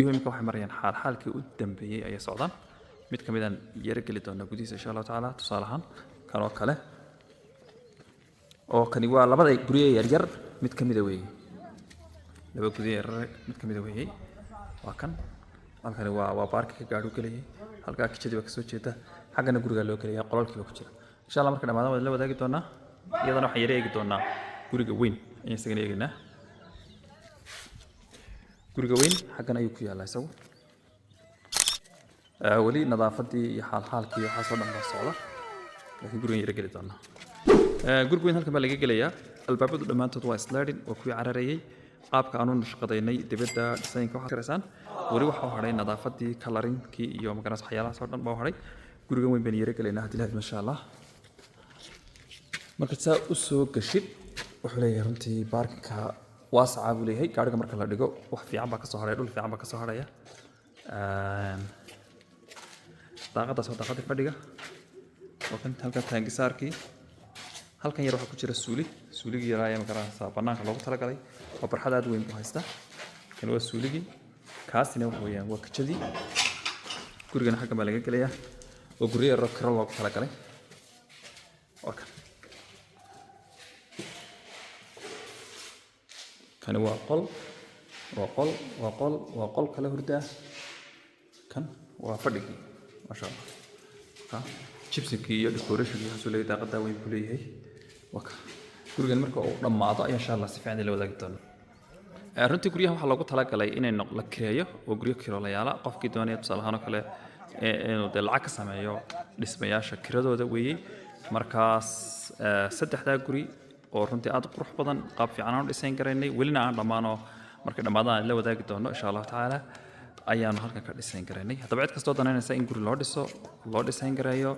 Imika waxay marayaan xaalxaalkii u dambeeyey ayay socdaan. Mid ka midaan yaro geli doonaa gudihiisa, insha Allahu tacaala. Tusaale ahaan kan oo kale, oo kani waa labada guryo yaryar mid ka mida weeye, laba guryo yaryar mid ka mida weeye. Waa kan halkani, waa parking-ka gaadhu gelayay. Halkaa kijadii baa kasoo jeeda, xaggana gurigaa loo gelaya, qolalkii baa ku jira. Insha Allah marka dhamaadaan waan la wadaagi doonaa. Iyadana waxaan yara eegi doonaa guriga weyn ayaan isagana eegaynaa. Guriga weyn xaggan ayuu ku yaallaa isagu. Weli nadaafadii iyo xaalxaalkii waxaasoo dhan baa socda, laakiin gurigan yara geli doonaa. Guriga weyn halkan baa laga gelayaa. Albaabadu dhammaantood waa sliding, waa kuwii cararayay. Qaabka aanu nashqadaynay dibadda designka waxaad karaysaan. Weli waxaa u hadhay nadaafadii, coloringkii iyo magaras, waxyaalahaas oo dhan baa u hadhay. Gurigan weyn baan yara gelaynaa haddii lahayd, masha Allah. Marka saa u soo gashid, wuxuu leeyahay runtii parking-ka waasaca buu leeyahay. Gaariga marka la dhigo, wax fiican baa kasoo hadhaya, dhul fiican baa kasoo hadhaya. Daaqadaas waa daaqadii fadhiga, waa kan halkan taangisaarkii. Halkan yar waxaa ku jira suuli, suuligii yaraa ee magaranaysaa banaanka loogu talagalay. Waa barxad aad u weyn buu haystaa. Kan waa suuligii, kaasina waxa weeyaan waa kijadii. Gurigana xaggan baa laga gelayaa. Waa guryo yaroo kiro loogu talagalay, waa kan. Kani waa qol, waa qol, waa qol, waa qol kale hurdaa. Kan waa fadhigii, maasha Allah. Ka gypsumkii iyo decorationkii waxaasuu leeyahay, daaqadaa weyn buu leeyahay. Waa ka gurigan marka uu dhammaado ayaa insha Allah si fiican la wadaagi doona. Runtii guryahan waxaa loogu talagalay inay la kireeyo oo guryo kiroolayaala, qofkii doonaya tusaale ahaan oo kale inuu dee lacag ka sameeyo dhismayaasha kiradooda weeyey. Markaas saddexdaa guri oo runtii aad u qurux badan, qaab fiican aan u dhisayn garaynay, welina aan dhammaanoo markay dhammaadaan aan la wadaagi doono insha Allahu tacaala, ayaanu halkan ka dhisayn garaynay. Haddaba cid kastoo danaynaysa in guri loo dhiso, loo dhisayn gareeyo.